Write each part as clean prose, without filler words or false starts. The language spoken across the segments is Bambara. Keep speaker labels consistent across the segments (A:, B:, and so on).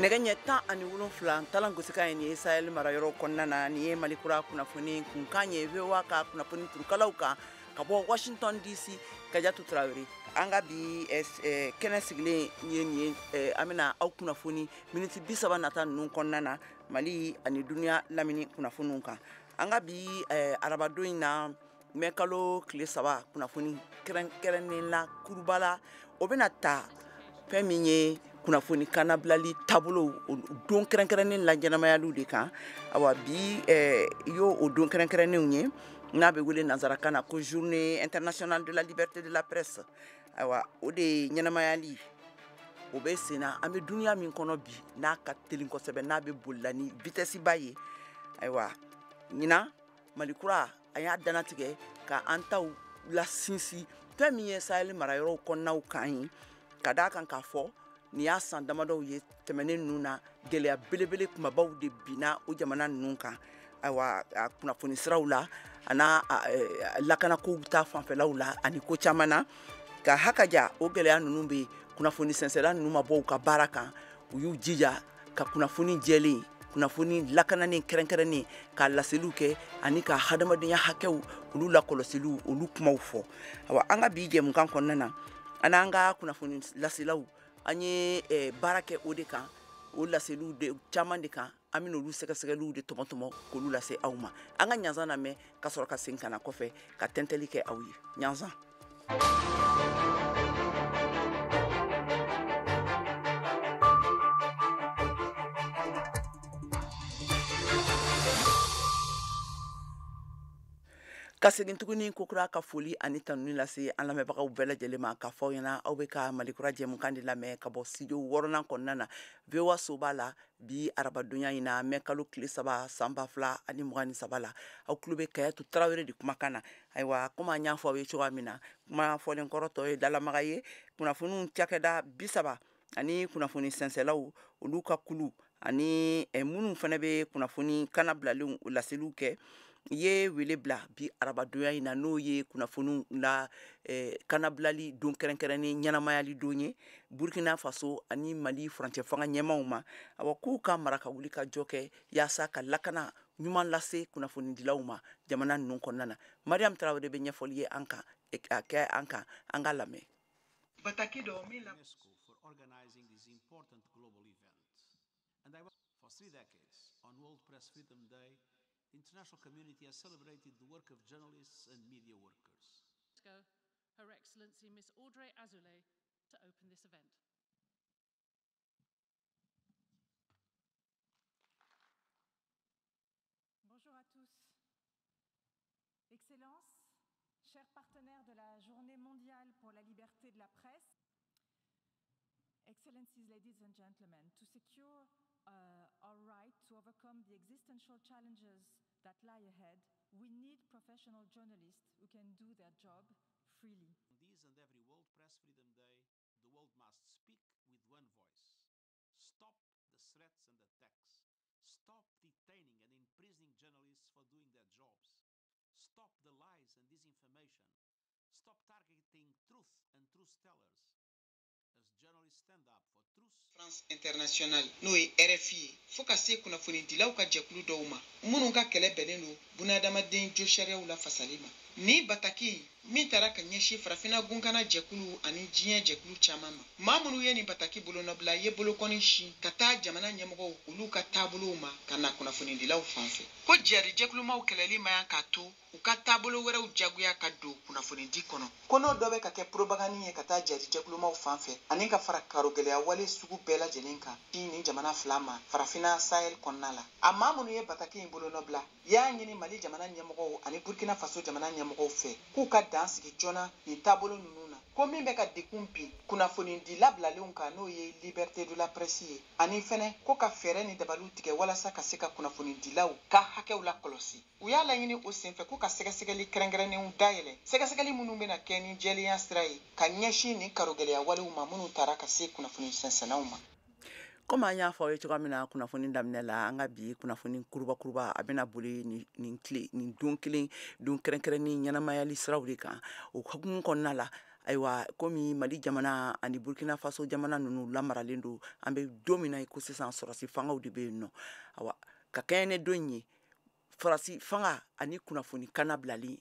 A: Nɛgɛ ɲɛ 17 talan gosikan ye nin ye Sahel marayɔrɔ kɔnɔna na. Nin ye Mali kura kunnafoni kunkan ye VOA ka kunnafoni turukalaw kan ka bɔ Washington DC. Kajatu Tarawele, an ka bi kɛnɛ sigilen ye nin ye. An bɛna aw kunnafoni miniti 30 nata ninnu kɔnɔna na, Mali ani duniya lamini kunnafoniw kan. An ka bi arabadon in na, mɛ kalo tile 3, kunnafoni kɛrɛnkɛrɛnnen la kuruba la, o bɛna ta fɛn min ye kunnafoni kanabilali taabolo don kɛrɛnkɛrɛnnen la ɲɛnamayaliw de kan. Awa, bi y'o o don kɛrɛnkɛrɛnnenw ye n'a bɛ wele nanzarakan na ko Journée internationale de la liberté de la presse. Ayiwa, o de ye ɲɛnamayali o bɛ sen na. An bɛ duniya min kɔnɔ bi, n'a ka teli kosɛbɛ, n'a bɛ bolila ni vitesse ba ye. Ayiwa, ɲinan Mali kura a y'a dannatigɛ ka an taw lasinsin fɛn min ye Sahel marayɔrɔw kɔnɔnaw kan ye, ka d'a kan k'a fɔ nin y'a san damadɔw ye tɛmɛnen ninnu na, gɛlɛya belebele kumabaw de binna o jamana ninnu kan. Ayiwa, a kunnafoni siraw la, a n'a lakanakow ta fanfɛlaw la, ani ko caman na ka hakaja, o gɛlɛya ninnu bɛ kunnafoni sɛnsɛnla ninnu ma bɔ u ka baara kan. U y'u jija ka kunnafoni jɛlen, kunnafoni lakananen kɛrɛnkɛrɛnnen ka laseliw kɛ, ani ka hadamadenya hakɛw olu lakɔlɔsiliw olu kumaw fɔ. Awa, an ka bi jɛmukan kɔnɔna na, an n'an ka kunnafoni laselaw, an ye baara kɛ o de kan, o laseliw de caman de kan. An bɛna olu sɛgɛsɛgɛliw de tɔmɔ tɔmɔ k'olu lase aw ma. An ka ɲanzan lamɛn ka sɔrɔ ka segin ka na kɔfɛ ka tɛntɛli kɛ aw ye. Ɲanzan. Ka segin tuguni kokura ka foli ani tanuni lase an lamɛnbagaw bɛɛ lajɛlen ma, ka fɔ aw ɲɛna aw bɛ ka Malikura jɛmukan de lamɛn ka bɔ studio 6nan kɔnɔna na, VOA soba la. Bi arabadonya in na, mɛ kalo tile 3 san 2023 la, aw tulo bɛ Kayatu Tarawele de kumakan na. Ayiwa, komi an y'a fɔ aw ye cogoya min na, kuma fɔlen kɔrɔ tɔ ye dalamaga ye. Kunnafoniw cakɛda 30 ani kunnafoni sɛnsɛlaw olu ka kulu, ani minnu fana bɛ kunnafoni kana bilalenw laseliw kɛ, ye wele bila bi arabadonya in na, n'o ye kunnafoniw la kanabilali don kɛrɛnkɛrɛnnen ɲɛnamayali don ye, Burkina Faso ani Mali furancɛ fanga ɲɛmaw ma. Awa, k'u ka mara ka wuli ka jɔ kɛ yaasa ka lakana ɲuman lase kunnafonidilaw ma jamana ninnu kɔnɔna na. Mariam Tarawele bɛ ɲɛfɔli ye an kan, a kɛ an kan, an ka lamɛn.
B: Bataki dɔ min la
C: for organizing this important global event. And I, for 3 decades, on World Press Freedom Day, the international community has celebrated the work of journalists and media workers.
D: Her Excellency Miss Audrey Azoulay to open this event.
E: Bonjour à tous. Excellences, chers partenaires de la Journée mondiale pour la liberté de la presse, Excellencies, ladies and gentlemen, to secure our right to overcome the existential challenges that lie ahead, we need professional journalists who can do their job freely.
C: On this and every World Press Freedom Day, the world must speak with one voice. Stop the threats and attacks. Stop detaining and imprisoning journalists for doing their jobs. Stop the lies and disinformation. Stop targeting truth and truth tellers. As journalists stand up for truth.
B: France International, n'o ye RFI ye, fɔɔ ka se kunnafonidilaw ka jɛkulu dɔw ma minnu ka kɛlɛ bɛnnen don bunadamaden josariyaw la fasali ma. Ni bataki min taara ka ɲɛsin Farafinna gunkana jɛkulu ani diɲɛ jɛkulu caman ma, maa minnu ye nin bataki bolonɔbila ye bolokɔni sin ka taa jamana ɲɛmɔgɔw olu ka taabolow ma ka na kunnafonidilaw fan fɛ, ko jari jɛkulumaw kɛlɛli man kan k'a to u ka taabolo wɛrɛw jagoya ka don kunnafonidi kɔnɔ, ko n'o dɔ bɛ ka kɛ propagande ye ka taa jari jɛkulumaw fan fɛ, ani ka fara karogɛlɛya wale sugu bɛɛ lajɛlen kan nin jamana fila ma Farafinna Sahel kɔnɔna la. A maa minnu ye bataki in bolonɔbila y'a ɲini Mali jamana ɲɛmɔgɔw ani Burkina Faso jamana ɲɛmɔgɔw fɛ k'u ka dan sigi joona nin taabolo ninnu na, ko min bɛ ka dekun bin kunnafonidi labilalenw kan, n'o ye liberté de la presse ye, ani fɛnɛ ko ka fɛɛrɛ ni dabaliw tigɛ walasa ka se ka kunnafonidilaw ka hakɛw la kɔlɔsi. U y'a laɲini o senfɛ ko ka sɛgɛsɛgɛli kɛrɛnkɛrɛnnenw dayɛlɛ, sɛgɛsɛgɛli minnu bɛna kɛ ni jɛlenya sira ye ka ɲɛsin nin karogɛlɛya walew ma minnu taara ka se kunnafoni sɛnsɛnnaw ma.
A: Komi an y'a fɔ aw ye cogoya min na kunnafoni daminɛ la, an ka bi kunnafoni kuruba kuruba a bɛna boli nin tile nin don kelen don kɛrɛnkɛrɛnnen ɲɛnamayali siraw de kan. O hukumu kɔnɔna la, Ayiwa, komi Mali jamana ani Burkina Faso jamana ninnu lamaralen don, an bɛ don min na i ko sisan, sɔrɔsi fangaw de bɛ yen nɔ. Awa, ka kɛɲɛ ni don in ye, farasi fanga ani kunnafoni kana bilali,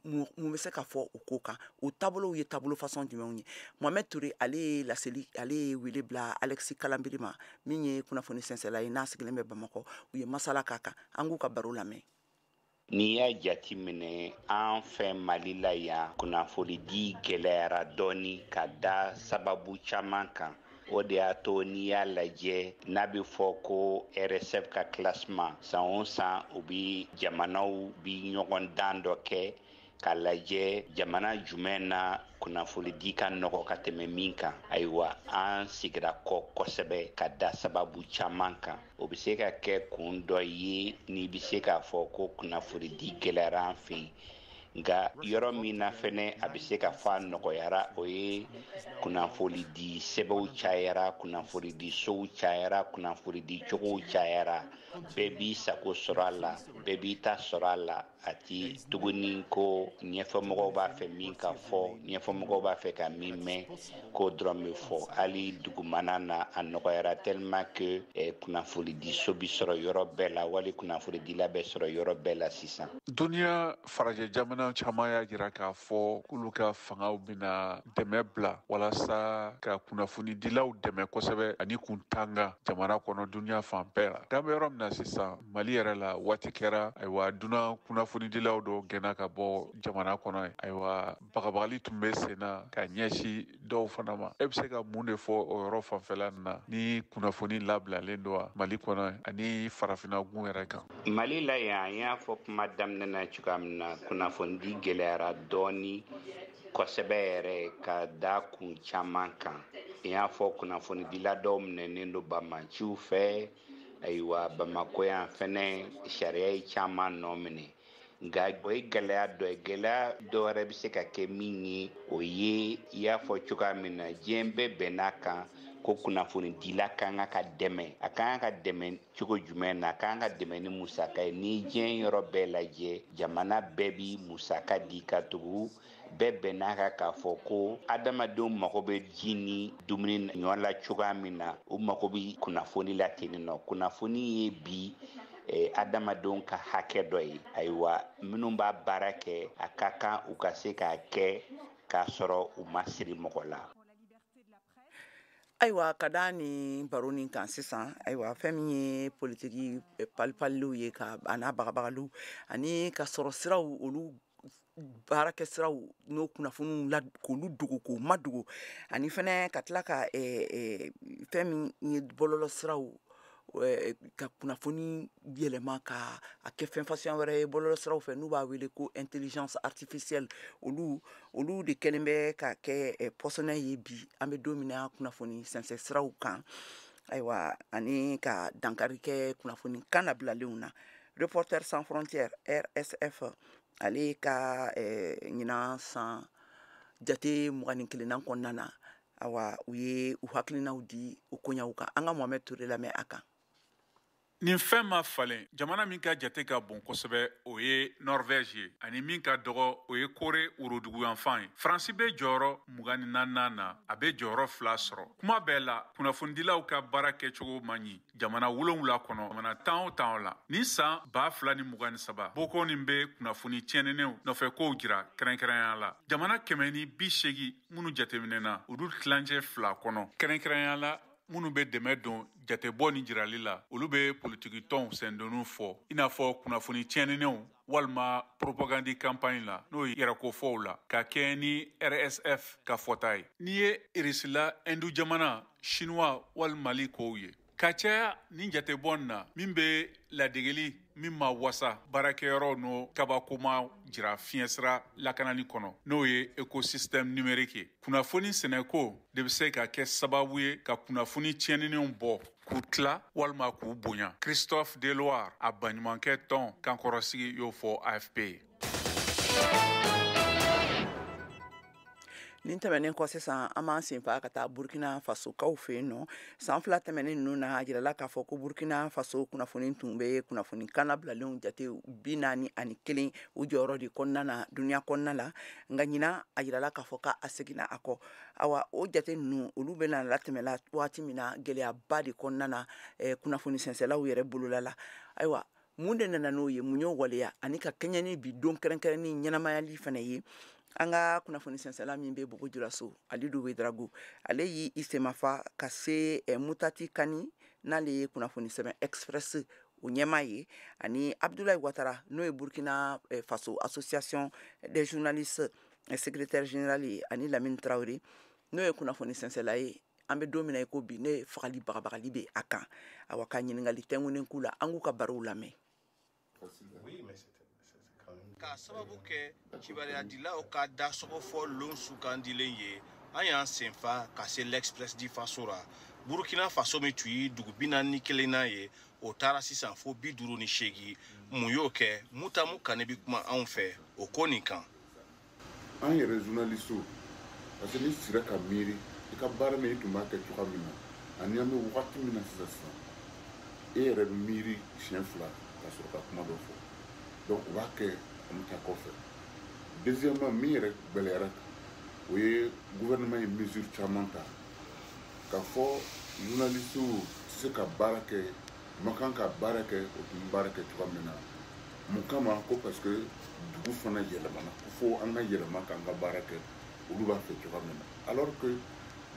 A: mun bɛ se ka fɔ o ko kan? O taabolow ye taabolo fasɔn jumɛnw ye? Mohamed Toure, ale ye laseli, ale ye wele bila Alexis Kalambry ma, min ye kunnafoni sɛnsɛla ye, n'a sigilen bɛ Bamakɔ. U ye masala k'a kan. An k'u ka baro lamɛn.
F: N'i y'a jati minɛ, an fɛ Mali la yan, kunnafonidi gɛlɛyara dɔɔni ka da sababu caman kan. O de y'a to n'i y'a lajɛ, n'a bɛ fɔ ko RSF ka classement, san o san u bi jamanaw bi ɲɔgɔn dan dɔ kɛ k'a lajɛ jamana jumɛn na kunnafonidi ka nɔgɔ ka tɛmɛ min kan. Ayiwa, an sigira kɔ kosɛbɛ ka da sababu caman kan. O bɛ se ka kɛ kun dɔ ye n'i bɛ se k'a fɔ ko kunnafonidi gɛlɛyara an fɛ yen. Nka yɔrɔ min na fɛnɛ a bɛ se ka fɔ a nɔgɔyara, o ye kunnafonidi sɛbɛnw cayara, kunnafonidi sow cayara, kunnafonidi cogow cayara. Bɛɛ b'i sago sɔrɔ a la, bɛɛ b'i ta sɔrɔ a la. A ti tuguni ko ɲɛfɔmɔgɔw b'a fɛ min ka fɔ, ɲɛfɔmɔgɔw b'a fɛ ka min mɛn, k'o dɔrɔn bɛ fɔ. Hali dugumana na, a nɔgɔyara tellement que kunnafonidiso bi sɔrɔ yɔrɔ bɛɛ la, wali kunnafonidila bɛ sɔrɔ yɔrɔ bɛɛ la sisan.
G: Duniya farajɛ jamana caman y'a jira k'a fɔ k'olu ka fangaw bɛna dɛmɛ bila walasa ka kunnafonidilaw dɛmɛ kosɛbɛ ani k'u tanga jamana kɔnɔ, duniya fan bɛɛ la. K'an bɛ yɔrɔ min na sisan, Mali yɛrɛ la, waati kɛra, ayiwa, dunan kunnafonidilaw dɔw gɛnna ka bɔ jamana kɔnɔ ye. Ayiwa, bagabagali tun bɛ sen na ka ɲɛsin dɔw fana ma. E bɛ se ka mun de fɔ o yɔrɔ fanfɛla nin na, ni kunnafoni labilalen don wa Mali kɔnɔ ani farafinna gun yɛrɛ kan?
F: Mali la yan, an y'a fɔ kuma daminɛ na cogoya min na, kunnafonidi gɛlɛyara dɔɔni kosɛbɛ yɛrɛ ka da kun caman kan. I y'a fɔ, kunnafonidila dɔw minɛnen don bamaciw fɛ. Ayiwa, Bamakɔ yan fɛnɛ, sariya ye caman nɔ minɛ. Nka o ye gɛlɛya dɔ ye. Gɛlɛya dɔ wɛrɛ bɛ se ka kɛ min ye, o ye i y'a fɔ cogoya min na, diɲɛ bɛɛ bɛnn'a kan ko kunnafonidila kan ka dɛmɛ. A kan ka dɛmɛ cogo jumɛn na? A kan ka dɛmɛ ni musaka ye. Ni diɲɛ yɔrɔ bɛɛ lajɛ, jamana bɛɛ bi musaka di, ka tugu bɛɛ bɛnn'a kan k'a fɔ ko adamadenw mago bɛ ji ni dumuni ɲɔ la cogoya min na, u mago bɛ kunnafoni la ten nɔ. Kunnafoni ye bi adamadenw ka hakɛ dɔ ye. Ayiwa, minnu b'a baara kɛ, a ka kan u ka se k'a kɛ k'a sɔrɔ u ma siri mɔgɔ la.
A: Ayiwa, ka da nin baro nin kan sisan, ayiwa, fɛn min ye politiki palipaliliw ye ka a n'a bagabagaliw ani ka sɔrɔ siraw, olu baarakɛ siraw n'o kunnafoniw la, k'olu dogo, k'o madogo, ani fɛnɛ ka tila ka fɛn min ye bɔlɔlɔ siraw, ka kunnafoni yɛlɛma ka a kɛ fɛn fasuguya wɛrɛ ye bɔlɔlɔ siraw fɛ, n'u b'a wele ko intelligence artificielle, olu de kɛlen bɛ ka kɛ pɔsɔnɛ ye bi an bɛ don min na kunnafoni sɛnsɛn siraw kan. Ayiwa, ani ka dankari kɛ kunnafoni kan labilalenw na. Reporters sans frontières, RSF, ale ka ɲinan san jate 21nan kɔnɔna na, awa, u ye u hakilinaw di o koɲaw kan. An ka Mohamed Toure lamɛn a kan.
H: Nin fɛn ma falen. Jamana min ka jate ka bon kosɛbɛ, o ye Norvège ye, ani min ka dɔgɔ, o ye Kore woroduguyanfan ye. Faransi bɛ jɔyɔrɔ 24nan na, a bɛ jɔyɔrɔ 2 sɔrɔ. Kuma bɛɛ la, kunnafonidilaw ka baara kɛcogo man ɲi jamana 7 kɔnɔ, jamana 10 o 10 la. Nin san 2023 boko nin bɛ kunnafoni tiɲɛnenw nɔfɛ kow jira kɛrɛnkɛrɛnya la. Jamana 180 minnu jateminɛna, olu 2% kɔnɔ, kɛrɛnkɛrɛnya la minnu bɛ dɛmɛ don jatebɔ ni jirali la, olu bɛ politikitɔnw sendonniw fɔ, i n'a fɔ kunnafoni tiɲɛnenw walima propagande campagne la, n'o ye yɛrɛkofɔw la, ka kɛɲɛ ni RSF ka fɔta ye. N'i ye Irisila, Indu jamana, Chinois wali Mali kow ye ka caya nin jatebɔ na, min bɛ ladegeli min ma wasa baarakɛyɔrɔ n'o kabakoma jira fiɲɛsira lakanani kɔnɔ, n'o ye écosystème numérique ye. Kunnafoni sɛnɛko de bɛ se ka kɛ sababu ye ka kunnafoni tiɲɛnenw bɔ k'u tila walima k'u bonya. Christophe Deloire, a baɲumankɛ tɔn kankɔrɔsigi, y'o fɔ AFP ye.
A: Nin tɛmɛnen kɔ sisan, an b'an senfa ka taa Burkina Faso kaw fɛ yen nɔ. San 2 tɛmɛnen ninnu na, a jirala k'a fɔ ko Burkina Faso kunnafoni tun bɛ kunnafoni kannabilalenw jate 41 u jɔyɔrɔ de kɔnɔna na duniya kɔnɔna la. Nka ɲinan, a jirala k'a fɔ k'a seginna a kɔ. Awa, o jate ninnu, olu bɛna latɛmɛla waati min na, gɛlɛyaba de kɔnɔna na, kunnafoni sɛnsɛlaw yɛrɛ bolola la. Ayiwa, mun de nana n'o ye, mun y'o waleya ani ka kɛɲɛ ni bi don kɛrɛnkɛrɛnni ɲɛnamayali fana ye? An ka kunnafoni sɛnsɛla min bɛ Bobo Julaso, Alidu Wedrago, ale y'i semafa ka se Mutati Kani, n'ale ye kunnafoni sɛbɛn Express o ɲɛmaa ye, ani Abdoulaye Ouattara, n'o ye Burkina Faso Association des journalistes secrétaire général ye, ani Lamine Traoré, n'o ye kunnafoni sɛnsɛla ye. An bɛ don min na i ko bi, ne fagali bagabagali bɛ a kan. Awa, ka ɲininkali tɛnkunnen k'u la, an k'u ka barow lamɛn.
I: K'a sababu kɛ kibaruyadilaw ka dasɔgɔfɔ lon sugandilen ye, an y'an senfa ka se l'Express di Faso ra. Burkina Faso min tun ye dugu 41nan ye, o taara sisan fo 58. Mun y'o kɛ? Mutamu Kane bɛ kuma anw fɛ o ko nin kan.
J: An yɛrɛ journaliste, parce que n'i sera ka miiri i ka baara min i tun b'a kɛ cogoya min na, ani an bɛ wagati min na sisan sisan, e yɛrɛ bɛ miiri siɲɛ 2 ka sɔrɔ ka kuma dɔ fɔ. Donc o b'a kɛ an bɛ taa kɔfɛ. Deuxièmement, min yɛrɛ gɛlɛyara, o ye gouvernement ye mesure caman ta k'a fɔ journaliste tɛ se ka baara kɛ, ma kan ka baara kɛ o tun bɛ baara kɛ cogoya min na. Mun kama? Ko parce que dugu fana yɛlɛmana, fo an ka yɛlɛma k'an ka baara kɛ olu b'a fɛ cogoya min na. Alors que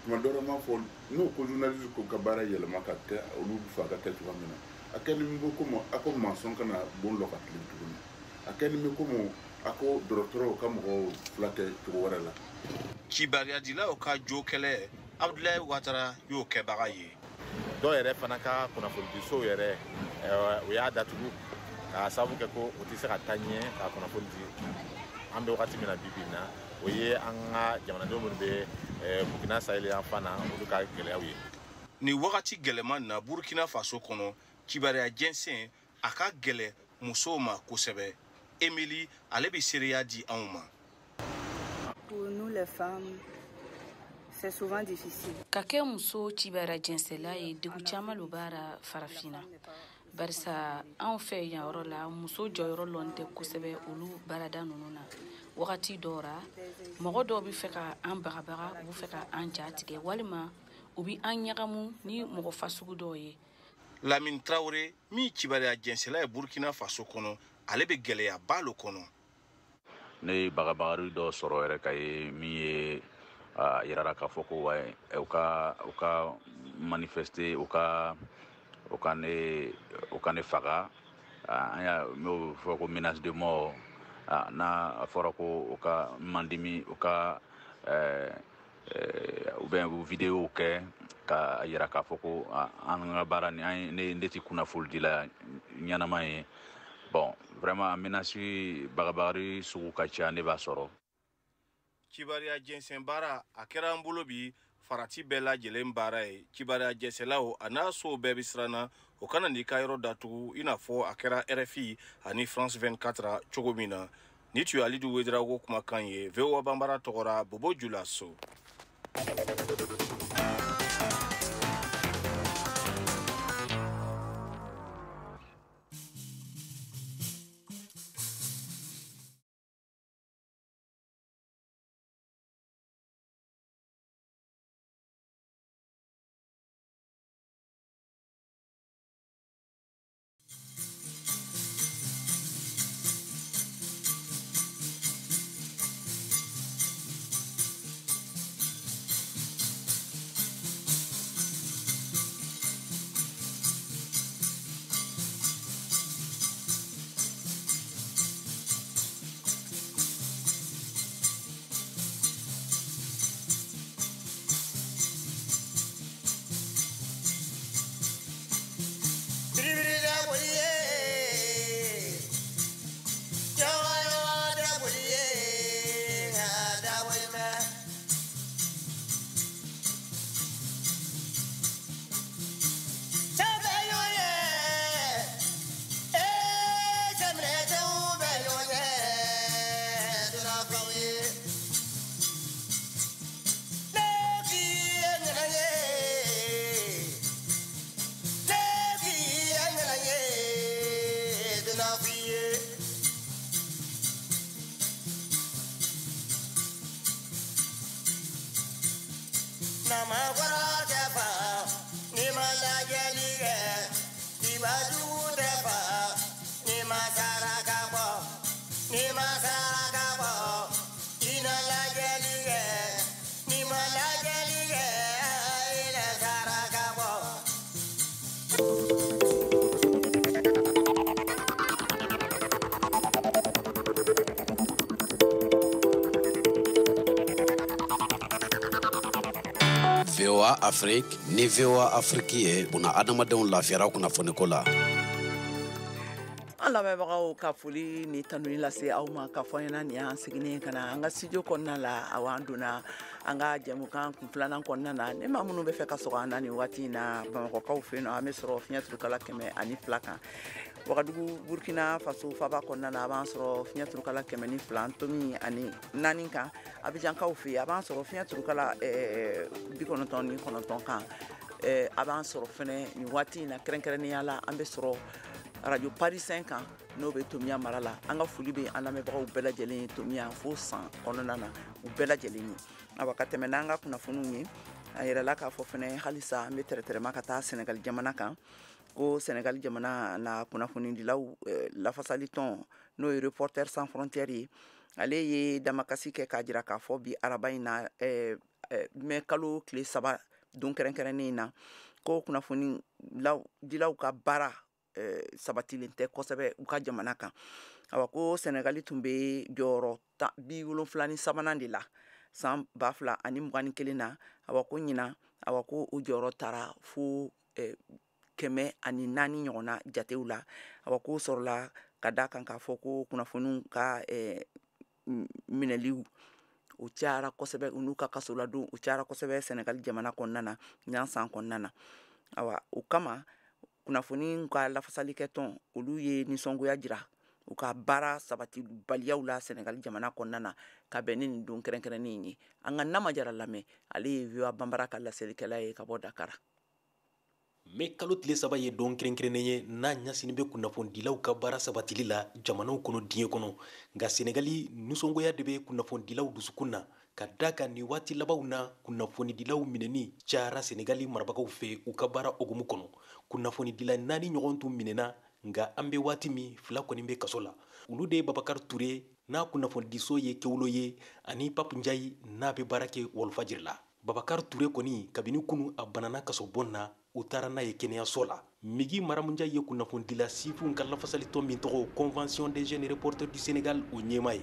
J: tuma dɔ la, n b'a fɔ n'o ko journaliste ko ka baara yɛlɛma ka kɛ olu bɛ fɛ a ka kɛ cogoya min na, a kɛlen bɛ komi a ko maçon kana bon lɔ ka tilen tuguni, a kɛlen bɛ komi a ko dɔgɔtɔrɔw ka mɔgɔw furakɛ cogo wɛrɛ la.
I: Kibaruyadilaw ka jo kɛlɛ, Abdoulaye Ouattara y'o kɛbaga ye.
K: Dɔw yɛrɛ fana ka kunnafonidisow yɛrɛ, o y'a datugu k'a sababu kɛ ko o tɛ se ka taa ɲɛ ka kunnafoni di. An bɛ wagati min na bi bi in na, o ye an ka jamanadenw minnu bɛ Burkina Sahel yan fan na, olu ka gɛlɛyaw ye.
I: Nin wagati gɛlɛman na Burkina Faso kɔnɔ, kibaruya jɛnsɛn a ka gɛlɛn musow ma kosɛbɛ. Emily, ale bɛ seereya di anw ma.
L: Pour nous les femmes, c'est souvent difficile.
D: Ka kɛ muso kibaruya jɛnsɛla ye, degun caman lo b'a la farafinna, barisa anw fɛ yan yɔrɔ la, muso jɔyɔrɔ lɔn tɛ kosɛbɛ olu baarada ninnu na. Wagati dɔw ra, mɔgɔ dɔw bɛ fɛ ka an bagabaga, u bɛ fɛ ka an ja tigɛ, walima u bɛ an ɲagamu ni mɔgɔ fasugu dɔw ye.
I: Lamine Traoré, min kibaruya jɛnsɛla ye Burkina Faso kɔnɔ, ale bɛ gɛlɛyaba lo kɔnɔ.
M: Ne ye bagabagari dɔ sɔrɔ yɛrɛ ka ye min ye a yirara k'a fɔ ko wa u ka manifester, u ka ne faga. An y'a m'o fɔ ko menace de mort. N'a fɔra ko u ka mandimi, u ka ou bien u vidéo kɛ ka yira k'a fɔ ko an ka baara ni an ne tɛ kunnafonidila ɲɛnama ye. Bon, vraiment, menace bagabagari sugu ka ca ne b'a sɔrɔ.
I: Kibaruya jɛnsɛn baara a kɛra an bolo bi farati bɛɛ lajɛlen baara ye. Kibaruya jɛnsɛlaw a n'a sow bɛɛ bɛ siran na o kana n'i ka yɔrɔ datugu, i n'a fɔ a kɛra RFI ani France 24 cogo min na. Ni tun ye Alidu Wedirawogo kumakan ye VOA Banbara tɔgɔra Bobo Julaso.
N: Afrique ni VOA Afrique ye buna adamadenw lafiyara kunnafoniko la.
A: An lamɛnbagaw, ka foli ni tanuni lase aw ma ka fɔ ɲɛna nin y'an seginnen ka na an ka studio kɔnɔna la. Awa, an donna an ka jɛmukan kun filanan kɔnɔna na. Ni maa minnu bɛ fɛ ka sɔgɔ an na nin waati in na, Bamakɔkaw fɛ yen nɔ, an bɛ sɔrɔ fiɲɛ turukala 102 kan. Wagadugu, Burkina Faso faba kɔnɔna na, a b'an sɔrɔ fiɲɛ turukala 102.4 kan. Abijankaw fɛ yen, a b'an sɔrɔ fiɲɛ turukala 99 kan. A b'an sɔrɔ fɛnɛ nin waati in na, kɛrɛnkɛrɛnnenya la, an bɛ sɔrɔ radio Parisien kan, n'o bɛ Tomiya mara la. An ka foli bɛ an lamɛnbagaw bɛɛ lajɛlen ye, Tomiya fo san kɔnɔna na, u bɛɛ lajɛlen ye. Awa, ka tɛmɛ n'an ka kunnafoniw ye, a yɛrɛla k'a fɔ fɛnɛ halisa an bɛ tɛrɛtɛrɛma ka taa Senegali jamana kan, ko Senegali jamana na, kunnafonidilaw lafasali tɔn, n'o ye Reporters sans frontières ye, ale ye damakasi kɛ k'a jira k'a fɔ bi araba in na, mɛ kalo tile 3 don kɛrɛnkɛrɛnnen in na, ko kunnafoni dilaw ka baara sabatilen tɛ kosɛbɛ u ka jamana kan. Awa, ko Sɛnɛgali tun bɛ jɔyɔrɔ 73nan de la san 2021 na. Awa, ko ɲinan, awa, ko o jɔyɔrɔ taara fo 104 ɲɔgɔnna jatew la. Awa, ko sɔrɔla ka da kan k'a fɔ ko kunnafoniw ka minɛliw o cayara kosɛbɛ, u n'u ka kasoladon o cayara kosɛbɛ Sɛnɛgali jamana kɔnɔna na ɲan san kɔnɔna na. Awa, o kama kunnafoni ka lafasalikɛ tɔn, olu ye nisɔngoya jira u ka baara sabatibaliyaw la Sɛnɛgali jamana kɔnɔna na, ka bɛn ni nin don kɛrɛnkɛrɛnnen ye. An ka Nama Jara lamɛn, ale ye VOA Banbara ka laselikɛla ye ka bɔ Dakar.
O: Mɛ kalo tile 3 ye don kɛrɛnkɛrɛnnen ye n'a ɲɛsinnen bɛ kunnafonidilaw ka baara sabatili la jamanaw kɔnɔ diɲɛ kɔnɔ. Nka Senegali, nisɔngoya de bɛ kunnafonidilaw dusukun na, ka da kan nin waati labanw na, kunnafonidilaw minɛni cayara Senegali marabagaw fɛ u ka baara hukumu kɔnɔ. Kunnafonidila naani ɲɔgɔn tun minɛna, nka an bɛ waati min, fila kɔni bɛ kaso la. Olu de ye Babakar Ture n'a kunnafonidiso ye Kewulo ye, ani Pape Njayi n'a bɛ baara kɛ Walfajiri la. Babakar Ture kɔni, kabini kunu a banana kasobon na, u taara n'a ye kɛnɛyaso la. Migi Maramunja ye kunnafonidila sifinw ka lafasalitɔn min tɔgɔ Convention des jeunes reporters du Sénégal, o ɲɛmaa ye.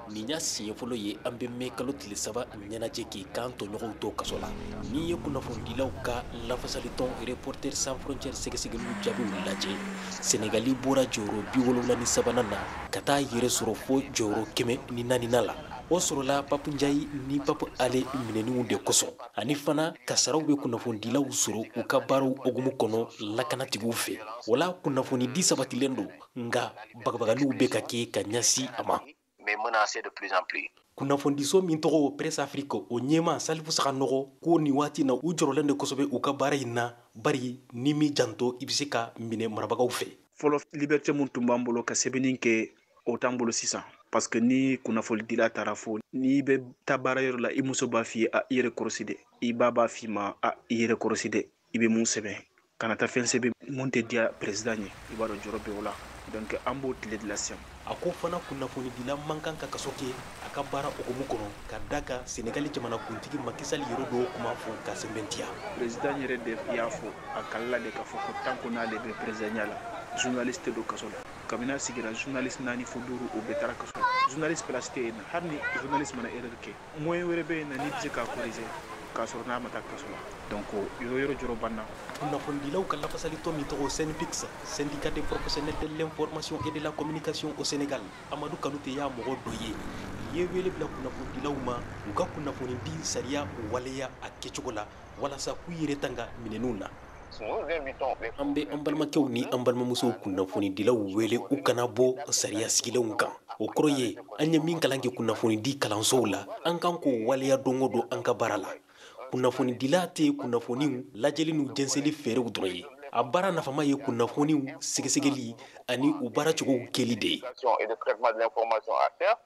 O: Nin y'a siɲɛ fɔlɔ ye an bɛ mɛ kalo tile 3 ɲɛnajɛ k'i kan tɔɲɔgɔnw to kaso la. N'i ye kunnafonidilaw ka lafasalitɔn Reporters sans frontières sɛgɛsɛgɛliw jaabiw lajɛ, Senegali bɔra jɔyɔrɔ 73nan na ka taa yɛrɛ sɔrɔ fo jɔyɔrɔ 104nan la. O sɔrɔla Pape Njayi ni Pape Ale minɛniw de kosɔn, ani fana kasaraw bɛ kunnafonidilaw sɔrɔ u ka baaraw hukumu kɔnɔ lakanatigiw fɛ. O la, kunnafonidi sabatilen don, nka bagabagaliw bɛ ka kɛ ka ɲɛsin a ma. Kunnafonidiso min tɔgɔ Presse Afrique, o ɲɛma Salifu Saganɔgɔ ko nin waati na, u jɔrɔlen de kosɛbɛ u ka baara in na, bari ni m'i janto, i bɛ se ka minɛ marabagaw fɛ.
P: Fɔlɔ, liberté mun tun b'an bolo ka sɛbɛnni kɛ, o t'an bolo sisan, parce que ni kunnafonidila taara fo n'i bɛ taa baara yɔrɔ la, i muso b'a f'i ye: "A, i yɛrɛ kɔlɔsi dɛ." I ba b'a f'i ma: "A, i yɛrɛ kɔlɔsi dɛ, i bɛ mun sɛbɛn, kana taa fɛn sɛbɛn mun tɛ diya président ye." I b'a dɔn, jɔrɔ bɛ o la. Donc an b'o tile de la sisan.
O: A ko fana kunnafonidila man kan ka kaso kɛ a ka baara hukumu kɔnɔ, ka da kan Senegali jamanakuntigi Macky Sall yɛrɛ dɔw kuma fɔ ka sɛbɛntiya.
P: Président yɛrɛ de y'a fɔ a kalila de k'a fɔ ko tant que n'ale bɛ président la, journaliste tɛ don kaso la. Kabini a sigira, journaliste naani fo duuru, o bɛɛ taara kaso la. Journaliste place tɛ yen na. Hali ni journaliste mana erreur kɛ, moyen wɛrɛ bɛ yen na n'i bɛ se k'a corriger k'a sɔrɔ n'a ma taa kaso la. Donc yɔrɔ yɔrɔ jɔrɔ banna.
O: Kunnafonidilaw ka lafasalitɔn min tɔgɔ SYNPICS, Syndicat des professionnels de l'information et de la communication au Sénégal, Amadou Kanute y'a mɔgɔ dɔ ye. Ye wele bila kunnafonidilaw ma, u ka kunnafonidi sariya waleya a kɛcogo la, walasa k'u yɛrɛ tanga minɛnw na. An bɛ an balimakɛw ni an balimamusow kunnafonidilaw wele, u kana bɔ sariya sigilenw kan. O kɔrɔ ye, an ye min kalan kɛ kunnafonidi kalansow la, an kan k'o waleya don o don an ka baara la. Kunnafonidila tɛ kunnafoniw lajɛli n'u jɛnsɛnli fɛɛrɛw dɔrɔn ye. A baara nafama ye kunnafoniw sɛgɛsɛgɛli ani u baaracogow kɛli de ye.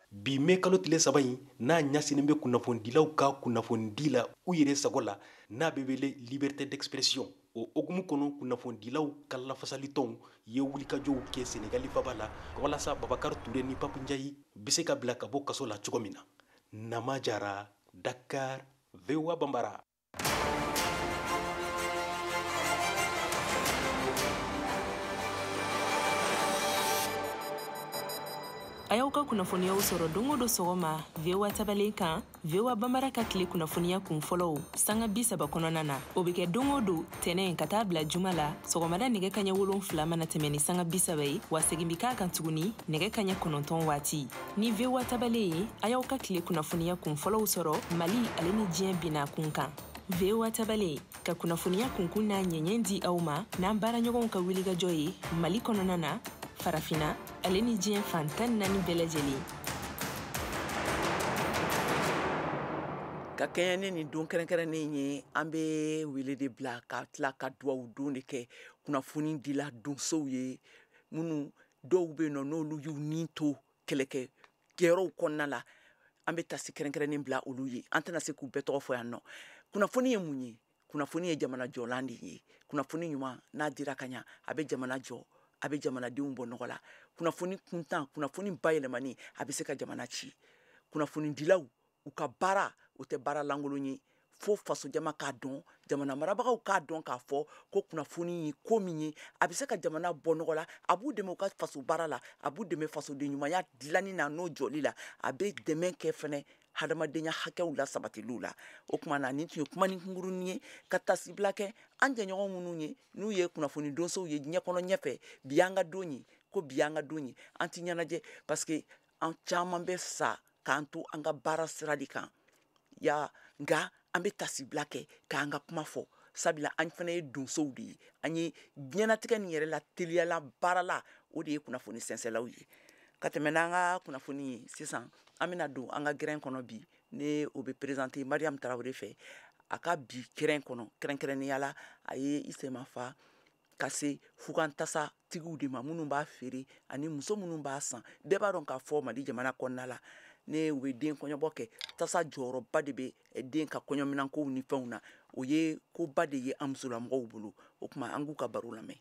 O: Bi mɛ kalo tile 3 in n'a ɲɛsinnen bɛ kunnafonidilaw ka kunnafonidi la u yɛrɛ sago la, n'a bɛ wele liberté d'expression, o hukumu kɔnɔ, kunnafonidilaw ka lafasalitɔnw ye wulikajɔw kɛ Senegali faba la, walasa Babakar Ture ni Pape Njayi bɛ se ka bila ka bɔ kaso la cogo min na. Nama Jara, Dakar, VOA Banbara.
Q: A y'aw ka kunnafoniyaw sɔrɔ don o don sɔgɔma VOA tabalen kan, VOA Bambara ka tile kunnafoniya kun fɔlɔw sanga 30 kɔnɔna na. O bɛ kɛ don o don tɛnɛn ka taa bila juma la sɔgɔmada nɛgɛ kaɲɛ 7 mana tɛmɛ ni sanga 30 ye, wa segin bɛ k'a kan tuguni nɛgɛ kaɲɛ 9 waati. Ni VOA tabalen ye, a y'aw ka tile kunnafoniya kun fɔlɔw sɔrɔ Mali ale ni diɲɛ binna kun kan. VOA tabalen ka kunnafoniya kunkun n'a ɲɛɲɛ di aw ma n'an baaraɲɔgɔnw ka wulikajɔ ye Mali kɔnɔna na, Farafina ale ni diɲɛ fan 14 bɛɛ lajɛlen.
A: Ka kɛɲɛ ni nin don kɛrɛnkɛrɛnnen ye, an bɛ wele de bila ka tila ka duwawu don de kɛ kunnafoni dila donsow ye, minnu dɔw bɛ yen nɔ n'olu y'u ni to kɛlɛkɛ kɛyɔrɔw kɔnɔna la. An bɛ tasi kɛrɛnkɛrɛnnen bila olu ye, an tɛna se k'u bɛɛ tɔgɔ fɔ yan nɔ. Kunnafoni ye mun ye? Kunnafoni ye jamana jɔlan de ye. Kunnafoni ɲuman n'a dira ka ɲa, a bɛ jamana jɔ, a bɛ jamanadenw bɔ nɔgɔ la. Kunnafoni kuntan, kunnafoni bayɛlɛmani, a bɛ se ka jamana ci. Kunnafonidilaw u ka baara, o tɛ baara lankolon ye. Fo fasojama k'a dɔn, jamana marabagaw k'a dɔn k'a fɔ ko kunnafoni ye ko min ye, a bɛ se ka jamana bɔ nɔgɔ la, a b'u dɛmɛ u ka faso baara la, a b'u dɛmɛ fasoden ɲumanya dilanni na n'o jɔli la, a bɛ dɛmɛ kɛ fɛnɛ hadamadenya hakɛw la sabatiliw la. O tuma na nin tun ye kuma ni kunkurunin ye ka tasibila kɛ an jɛɲɔgɔn minnu ye n'u ye kunnafoni donsow ye diɲɛ kɔnɔ ɲɛfɛ. Bi y'an ka don ye, ko bi y'an ka don ye, an ti ɲɛnajɛ parce que an caman bɛ sa k'an to an ka baara sira de kan ya, nka an bɛ tasibila kɛ k'an ka kuma fɔ, sabula an fana ye donsow de ye. An ye diɲɛnatigɛ nin yɛrɛ la teliyala baara la, o de ye kunnafoni sɛnsɛlaw ye. Ka tɛmɛ n'an ka kunnafoni ye sisan, an bɛna don an ka gɛrɛn kɔnɔ bi, ne o bɛ présenter Mariam Tarawele fɛ. A ka bi gɛrɛn kɔnɔ kɛrɛnkɛrɛnnenya la, a ye i senmafa ka se fugantasa tigiw de ma minnu b'a feere ani muso minnu b'a san. Bɛɛ b'a dɔn k'a fɔ Mali jamana kɔnɔna la, ne u bɛ den kɔɲɔbɔ kɛ, tasa jɔyɔrɔba de bɛ den ka kɔɲɔminɛnkow ni fɛnw na. O ye koba de ye an musolamɔgɔw bolo. O tuma an k'u ka baro lamɛn.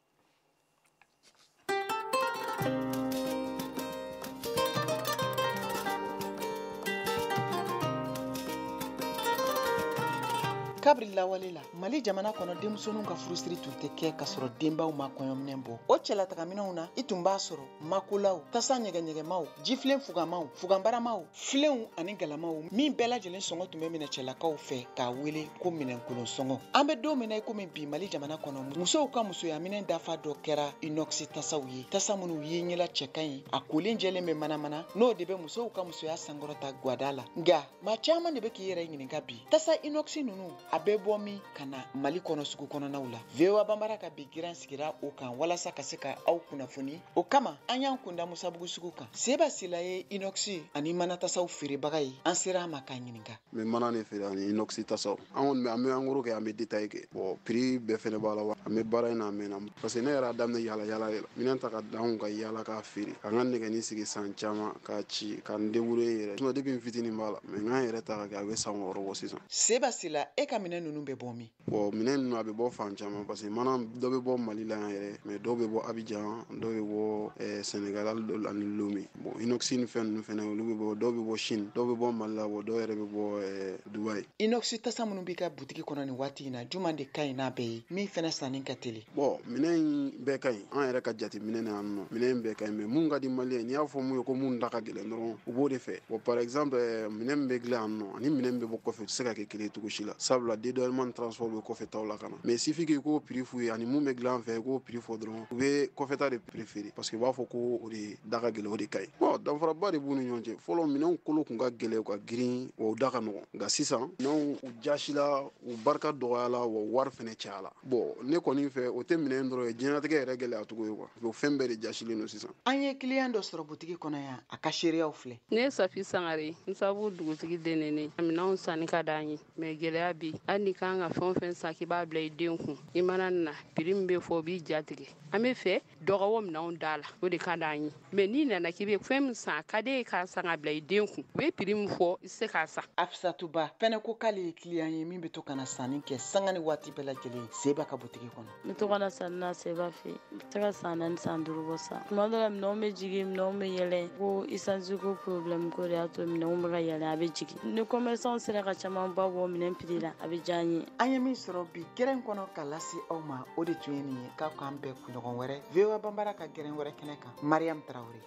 B: Kabiri lawale la, Mali jamana kɔnɔ denmisɛnninw ka furusiri tun tɛ kɛ k'a sɔrɔ denbaw ma kɔɲɔminɛn bɔ. O cɛlatagaminɛnw na, i tun b'a sɔrɔ makolaw, tasa ɲɛgɛɲɛgɛmaw, jifilen fugamaw, fuganbaramaw, filenw ani galamaw, min bɛɛ lajɛlen sɔngɔ tun bɛ minɛ cɛlakaw fɛ k'a wele ko minɛnkolon sɔngɔ. An bɛ don min na i komi bi Mali jamana kɔnɔ, musow ka musoyaminɛn dafa dɔ kɛra inox tasaw ye, tasa minnu ye ɲɛla cɛ ka ɲi, a kolen jɛlen bɛ manamana, n'o de bɛ musow ka musoya sankɔrɔta gwada la. Nka maa caman de bɛ k'i yɛrɛ ɲininka bi, tasa inox ninnu a bɛ bɔ min ka na Mali kɔnɔ sugu kɔnɔnaw la. VOA Bambara ka bi giran sigira o kan walasa ka se ka aw kunnafoni. O kama an y'an kunda Musabugu sugu kan. Seba Sila ye inox ani mana tasaw feerebaga ye, an sera a ma k'a ɲininka.
R: N bɛ mana de feere ani inox tasaw. An kɔni bɛ an bɛ angoro kɛ, an bɛ détail kɛ. Bon, prix bɛɛ fɛnɛ b'a la wa. An bɛ baara in na a mɛnna. Parce que ne yɛrɛ y'a daminɛ yala yala de la. Minɛn ta ka d'anw ka yala k'a feere. Ka n ka nɛgɛnin sigi san caman k'a ci ka n débrouiller yɛrɛ. Sinon depuis n fitinin b'a la. Mais n k'an yɛrɛ ta ka kɛ a bɛ san 6 bɔ sisan.
B: Seba Sila, e ka minɛn ninnu bɛ bɔ min?
R: Bon, minɛn ninnu a bɛ bɔ fan caman parce que mana dɔ bɛ bɔ Mali la yan yɛrɛ, mais dɔw bɛ bɔ Abidjan, dɔw bɛ bɔ Sénégal ani Lomé. Bon, inox ni fɛn ninnu fɛnɛ olu bɛ bɔ, dɔw bɛ bɔ Chine, dɔw bɛ bɔ Mali la, bon dɔw yɛrɛ bɛ bɔ Dubaï.
B: Inox tasa minnu b'i ka butigi kɔnɔ nin waati in na, jumɛn de ka ɲi n'a bɛɛ ye, min fɛnɛ sanni ka teli?
R: Bon, minɛn in bɛɛ ka ɲi, an yɛrɛ ka jateminɛ na yan nɔ, minɛn in bɛɛ ka ɲi, mais mun ka di malien n'i y'a fɔ mun ye ko mun da ka gɛlɛn dɔrɔn, u b'o de fɛ. Bon, par exemple, minɛn min bɛ dilan yan nɔ ani minɛn min bɛ bɔ kɔfɛ, u tɛ se ka kɛ kelen ye cogo si la. Sabula dédouanement ni transport bɛ kɔfɛ taw la ka na. Mais suffit que i k'o prix f'u ye ani mun bɛ dilan an fɛ i k'o prix fɔ dɔrɔn, u bɛ kɔfɛta de préférer parce que u b'a fɔ ko o de da ka gɛlɛn, o de ka ɲi. Bon, danfaraba de b'u ni ɲɔgɔn cɛ. Fɔlɔ minɛnw kolo kun ka gɛlɛn, u ka girin, wa u da ka nɔgɔn. Nka sisan minɛnw u jasila, u barika dɔgɔyala, wa wari fɛnɛ cayala. Bon, ne kɔni fɛ o tɛ minɛn dɔrɔn ye, diɲɛlatigɛ yɛrɛ gɛlɛya cogo ye quoi. O fɛn bɛɛ de jasilen don sisan.
B: An ye client dɔ sɔrɔ butigi kɔnɔ yan, a ka seereyaw filɛ.
S: Ne ye Safi Sangare, Musabugu dugutigi den de ne. Minɛnw sanni ka d'an ye, mais gɛlɛya bɛ yen. Hali n'i kan ka fɛn o fɛn san k'i b'a bila i den kun, i mana na prix min bɛ fɔ o b'i ja tigɛ. An bɛ fɛ dɔ ka bɔ minɛnw da la, o de ka d'an ye. Mais n'i nana k'i bɛ fɛn min san, a ka d'e ye k'a san ka bila i den kun, u bɛ prix min fɔ i tɛ se k'a san.
B: Afisatu Ba fɛnɛ ko k'ale ye client ye min bɛ to ka na sanni kɛ sanga ni waati bɛɛ lajɛlen Seba ka butigi kɔnɔ.
T: N bɛ to ka na sanni na Seba fɛ yen, n bɛ se ka san 4 san 5 bɔ san. Tuma dɔ la minɛnw bɛ jigin, minɛnw bɛ yɛlɛn, ko essence ko problème ko de y'a to minɛnw bɛ ka yɛlɛn, a bɛ jigin. Ni commerçant sera ka camanba bɔ minɛn prix la, a bɛ diya n ye.
B: An ye min sɔrɔ bi gɛrɛn kɔnɔ ka lase aw ma, o de tun ye nin ye. K'aw k'an bɛn kunɲɔgɔn wɛrɛ VOA Bambara ka gɛrɛn wɛrɛ kɛnɛ kan. Mariam Tarawele.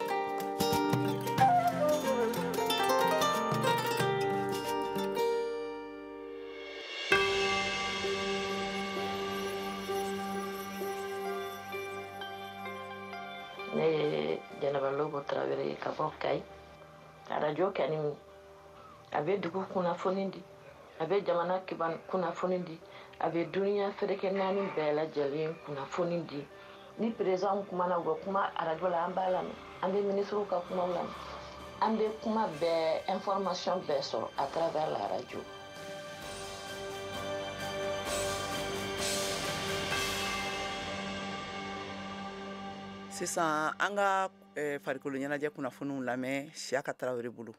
U: Jɛnɛba Lobo Tarawele ye ka bɔ Kayi. Arajo kani a bɛ dugu kunnafoni di, a bɛ jamana kunnafoni di, a bɛ duniya ferekɛ naani bɛɛ lajɛlen kunnafoni di. Ni président kumana, u bɛ kuma arajo la, an b'a lamɛn. An bɛ ministres ka kumaw lamɛn, an bɛ kuma bɛɛ, information bɛɛ sɔrɔ à travers la radio.
A: Sisan an ka farikolo ɲɛnajɛ kunnafoniw lamɛn Siyaka Tarawele bolo.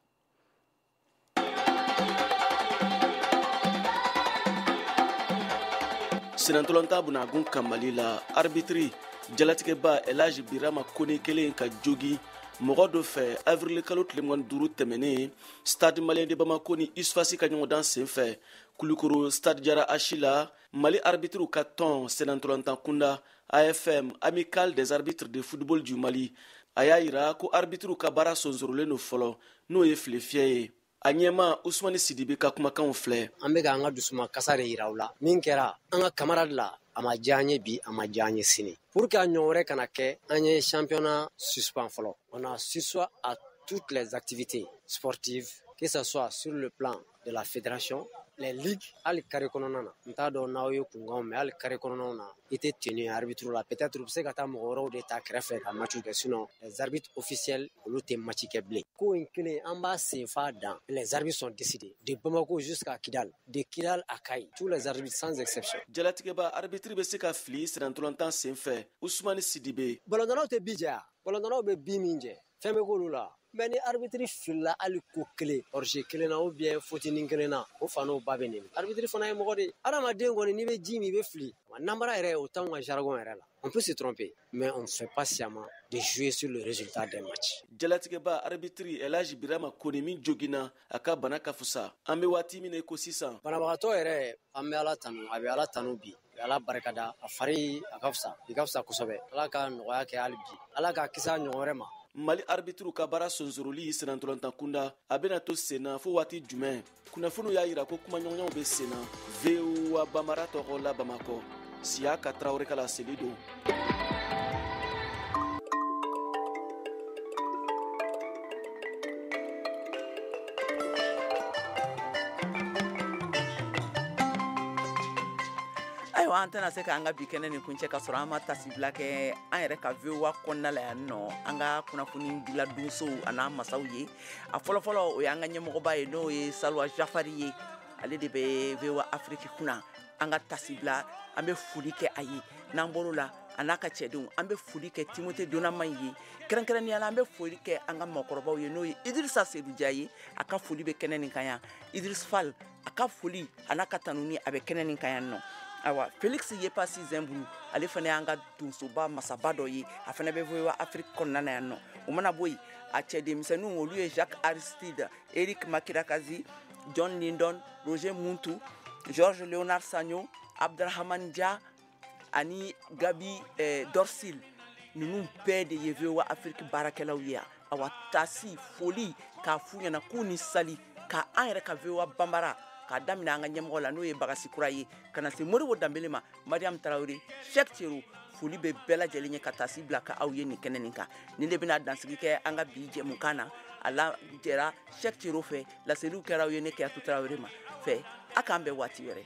V: Senatɔlɔnta bunagun ka Mali la, arbitre jalatigɛba Elaji Birama Kone kelen ka jogi mɔgɔ dɔ fɛ avril kalo tile 25 tɛmɛnen, Stade Malien de Bamako ni USFAS ka ɲɔgɔndan senfɛ Kulukoro Stade Jara Achi la. Mali arbitre ka tɔn senatɔlɔntan kunda, AFM, Amicale des arbitres de football du Mali, a y'a yira ko arbitre ka baara sonsorolen don fɔlɔ, n'o ye filefiyɛ ye. A ɲɛma Usumani Sidibe ka kumakanw filɛ.
W: An bɛ k'an ka dusuma kasa de yira u la. Min kɛra an ka camarade la, a ma diya an ye bi, a ma diya an ye sini. Pour que a ɲɔgɔn wɛrɛ kana kɛ, an ye championnat suspend fɔlɔ. On a sursoir à toutes les activités sportives, que ce soit sur le plan de la fédération, les ligues, hali carré kɔnɔna na. N t'a dɔn n'aw ye kunkanw mɛn, hali carré kɔnɔnaw na, i tɛ tenue arbitre la. Peut-être u bɛ se ka taa mɔgɔ wɛrɛw de ta kɛrɛfɛ ka match kɛ, sinon les arbitres officiels, olu tɛ match kɛ bilen. Ko in kelen, an b'a senfa dan. Les arbitres sont décidés de Bamako jusqu'à Kidal, de Kidal à Kayi, tous les arbitres sans exception.
V: Jalatigɛba arbitre bɛ se ka fili senatɔlɔntan senfɛ, Usumani Sidibe.
W: Balɔntanaw tɛ bi jɛ a balɔntanaw bɛ bi min jɛ, fɛn bɛ k'olu la. Mais ni arbitre filila hali ko kelen, hors-jeu kelen na ou bien faute-nin kelen na, o fa n'o ba bɛ neni. Arbitre fana ye mɔgɔ de ye. Adamaden kɔni, n'i bɛ ji min, i bɛ fili. Wa nanbara yɛrɛ, o t'anw ka jargon yɛrɛ la. On peut se tromper, mais on ne fait pas sciemment de jouer sur le résultat des matchs.
V: Jalatigɛba arbitre Elaji Birama Kone min joginna, a ka bana ka fusa an bɛ waati min na i ko sisan.
W: Banabagatɔ yɛrɛ, an bɛ Ala tanu, a bɛ Ala tanu bi, Ala barikada. A fari a ka fisa, i ka fisa kosɛbɛ. Ala ka nɔgɔya kɛ hali bi, Ala k'a kisi a ɲɔgɔn wɛrɛ ma.
V: Mali arbitre ka baara sonsoroli senatɔlɔntan kunda, a bɛna to senna fo waati jumɛn? Kunnafoniw y'a yira ko kumaɲɔgɔnyaw bɛ senna. VOA Bamara tɔgɔ la Bamakɔ, Siyaka Tarawele ka laseli don.
A: Ayiwa, an tɛna se k'an ka bi kɛnɛ nin kuncɛ ka sɔrɔ an ma tasibila kɛ an yɛrɛ ka VOA kɔnɔna la yan nɔ, an ka kunnafoni dila donsow an'an masaw ye. A fɔlɔfɔlɔ, o y'an ka ɲɛmɔgɔba ye, n'o ye Salwa Jafari ye. Ale de bɛ VOA Afrique kunna. An ka tasibila, an bɛ foli kɛ a ye. N'an bɔr'o la, a n'a ka cɛdenw, an bɛ foli kɛ Timothée Donama ye. Kɛrɛnkɛrɛnnenya la, an bɛ foli kɛ an ka maakɔrɔbaw ye, n'o ye Idrissa Seydou Dia ye. A ka foli bɛ kɛnɛ nin kan yan. Idriss Fall, a ka foli a n'a ka tanuni, a bɛ kɛnɛ nin kan yan nɔ. Ayiwa, Felix Yepasi Zenburu, ale fana y'an ka donsoba masaba dɔ ye, a fana bɛ VOA Afrique kɔnɔna na yan nɔ. O mana bɔ yen, a cɛdenmisɛnninw, olu ye Jacques Aristide, Eric Makirakazi, John Lindon, Roger Muntu, Georges Léonard Sagno, Abdrahman Dia ani Gabi Dorsil. Ninnu bɛɛ de ye VOA Afrique baarakɛlaw ye yan. Awa, tasi foli k'a f'u ɲɛna k'u ni sali, ka an yɛrɛ ka VOA Bambara k'a daminɛ an ka ɲɛmɔgɔ la, n'o ye Bagasi Kura ye, ka na se Moribo Danbele ma, Mariam Tarawele, Cheikh Thiero, foli bɛ bɛɛ lajɛlen ye ka tasi bila ka aw ye nin kɛnɛ nin kan. Nin de bɛna dansigi kɛ an ka bi jɛmukan na. A la jɛra Cheikh Thiero fɛ, laseliw kɛra aw ye ne Keyatu Tarawele ma fɛ. A k'an bɛn waati wɛrɛ.